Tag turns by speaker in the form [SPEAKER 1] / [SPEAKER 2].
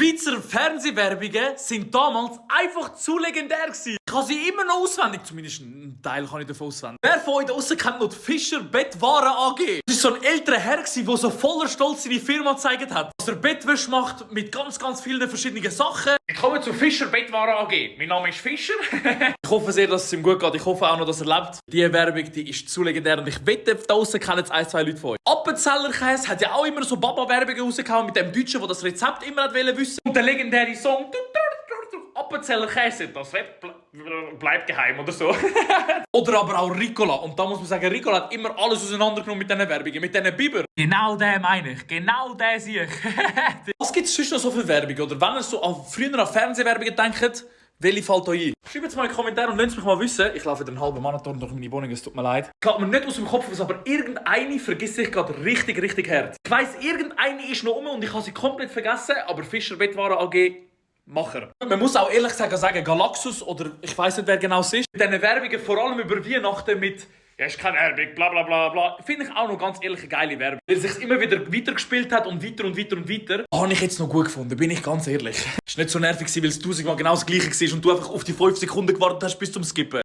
[SPEAKER 1] Schweizer Fernsehwerbungen sind damals einfach zu legendär gewesen. Ich kann sie immer noch auswendig, zumindest einen Teil kann ich davon auswendig. Wer von euch da draussen kennt noch die Fischer Bettwaren AG? Das war so ein älterer Herr, der so voller Stolz seine Firma gezeigt hat. Dass er Bettwäsche macht mit ganz vielen verschiedenen Sachen. Willkommen zu Fischer Bettwaren AG. Mein Name ist Fischer. Ich hoffe sehr, dass es ihm gut geht. Ich hoffe auch noch, dass er lebt. Diese Werbung die ist zu legendär und ich wette, da draussen kennen jetzt ein, zwei Leute von euch. Appenzeller Käse hat ja auch immer so Baba-Werbungen rausgehauen mit dem Deutschen, der das Rezept immer wollte wissen. Und der legendäre Song Appenzeller Käse, das bleibt geheim oder so. Oder aber auch Ricola. Und da muss man sagen, Ricola hat immer alles auseinandergenommen mit diesen Werbungen, mit diesen Biber. Genau den meine ich, genau den sehe ich. Was gibt es sonst noch so für Werbung? Oder wenn ihr so früher an Fernsehwerbungen denkt, welche fällt euch ein? Schreibt es mal in die Kommentare und lasst mich mal wissen. Ich laufe den halben Marathon durch meine Wohnung, es tut mir leid. Geht mir nicht aus dem Kopf, aber irgendeine vergesse ich gerade richtig hart. Ich weiss, irgendeine ist noch und ich habe sie komplett vergessen, aber Fischer Bettwaren AG Macher. Man muss auch ehrlich sagen Galaxus oder ich weiss nicht, wer genau es ist. Mit diesen Werbungen, vor allem über Weihnachten mit «Ja, ist keine Werbung, bla bla bla bla», finde ich auch noch ganz ehrlich eine geile Werbung. Weil es sich immer wieder weitergespielt hat und weiter. Habe ich jetzt noch gut gefunden, bin ich ganz ehrlich. Es war nicht so nervig, weil es tausendmal genau das Gleiche war und du einfach auf die 5 Sekunden gewartet hast bis zum Skippen.